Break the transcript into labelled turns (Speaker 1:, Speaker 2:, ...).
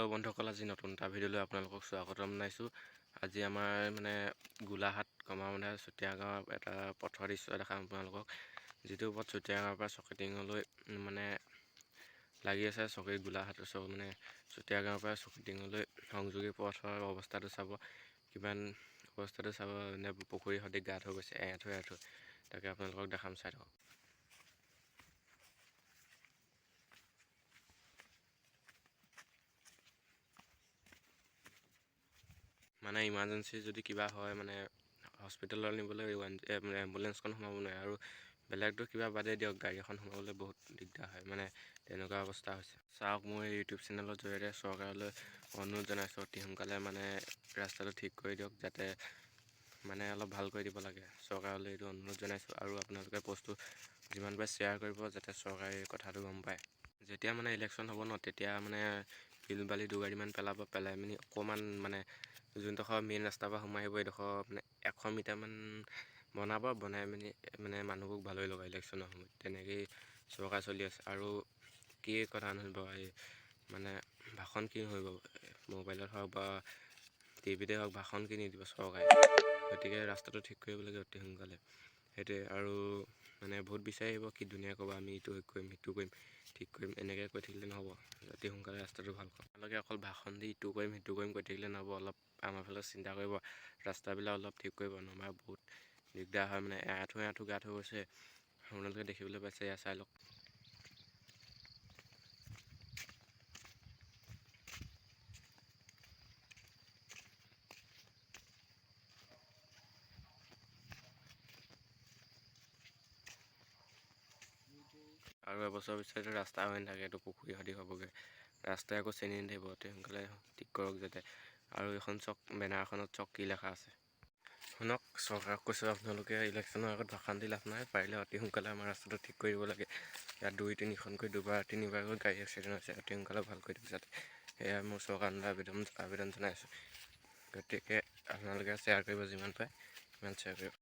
Speaker 1: Hello' বন্ধুসকল, আজি নতুন এটা ভিডিঅ'লৈ আপোনালোকক স্বাগতম জনাইছোঁ। আজি আমাৰ মানে গোলাঘাট কমাৰবন্ধা চুতীয়া গাঁৱৰ এটা পথৰ দৃশ্য দেখাম আপোনালোকক, যিটো পথ চুতীয়া গাঁৱৰ পৰা চকীডিঙলৈ মানে লাগি আছে। চকী গোলাঘাট মানে চুতীয়া গাঁৱৰ পৰা চকীডিঙলৈ সংযোগী পথৰ অৱস্থাটো চাব, কিমান অৱস্থাটো চাব, মানে পুখুৰী সদৃশ গাঁত হৈ গৈছে এআঁঠু এআঁঠু। তাকে আপোনালোকক দেখাম, চাই থাকক। মানে ইমাৰ্জেঞ্চি যদি কিবা হয়, মানে হস্পিটেলত নিবলৈ এম্বুলেঞ্চখন সোমাব নোৱাৰে আৰু বেলেগটো কিবা বাদেই দিয়ক, গাড়ী এখন সোমাবলৈ বহুত দিগদাৰ হয়, মানে তেনেকুৱা অৱস্থা হৈছে। চাওক, মোৰ এই ইউটিউব চেনেলৰ জৰিয়তে চৰকাৰলৈ অনুৰোধ জনাইছোঁ, অতি সোনকালে মানে ৰাস্তাটো ঠিক কৰি দিয়ক, যাতে মানে অলপ ভাল কৰি দিব লাগে। চৰকাৰলৈ এইটো অনুৰোধ জনাইছোঁ আৰু আপোনালোকে পষ্টটো যিমান পাৰে শ্বেয়াৰ কৰিব, যাতে চৰকাৰে এই কথাটো গম পায়। যেতিয়া মানে ইলেকশ্যন হ'ব ন, তেতিয়া মানে শিল বালি দুগাড়ীমান পেলাব, পেলাই মেলি অকণমান মানে যোনডোখৰ মেইন ৰাস্তাৰ পৰা সোমাই আহিব, এইডোখৰ মানে 100 মিটাৰমান বনাব, বনাই মেলি মানে মানুহবোৰক ভালোৱাই লগায় ইলেকশ্যনৰ সময়ত। তেনেকেই চৰকাৰ চলি আছে। আৰু কি কথা নুশুনিব, এই মানে ভাষণ কি নুশুনিব, মোবাইলত হওক বা টিভিতে হওক, ভাষণ কি নিদিব চৰকাৰে। গতিকে ৰাস্তাটো ঠিক কৰিব লাগে অতি সোনকালে, সেইটোৱে। আৰু মানে ভোট বিচাৰি আহিব, কি ধুনীয়া ক'ব, আমি ইটো কৰিম, সিটো কৰিম, ঠিক কৰিম, এনেকৈ কৈ থাকিলে নহ'ব। অতি সোনকালে ৰাস্তাটো ভাল কৰক। আপোনালোকে অকল ভাষণ দি ইটো কৰিম সিটো কৰিম কৈ থাকিলে নহ'ব, অলপ আমাৰ ফালে চিন্তা কৰিব, ৰাস্তাবিলাক অলপ ঠিক কৰিব, নহ'বা বহুত দিগদাৰ হয়। মানে এআঁঠু এআঁঠু গাঁত হৈ গৈছে, আপোনালোকে দেখিবলৈ পাইছে, এয়া চাই লওক। আৰু এবছৰ পিছতো ৰাস্তা হৈ নাথাকে, এইটো পুখুৰী সদৃশ হ'বগৈ, ৰাস্তাই একো চিনি নাথাকিব। অতি সোনকালে ঠিক কৰক যাতে। আৰু এইখন চাওক, বেনাৰখনত চাওক কি লেখা আছে, শুনক। চৰকাৰক কৈছোঁ, আপোনালোকে ইলেকশ্যনৰ আগত ভাষণ দি লাভ নাই, পাৰিলে অতি সোনকালে আমাৰ ৰাস্তাটো ঠিক কৰি দিব লাগে। ইয়াত দুই তিনিখনকৈ, দুবাৰ তিনিবাৰকৈ গাড়ী এক্সিডেণ্ট হৈছে। অতি সোনকালে ভাল কৰি দিব যাতে, সেয়া মোৰ চৰকাৰলৈ আবেদন জনাইছোঁ। গতিকে আপোনালোকে শ্বেয়াৰ কৰিব, যিমান পাৰে সিমান শ্বেয়াৰ কৰিব।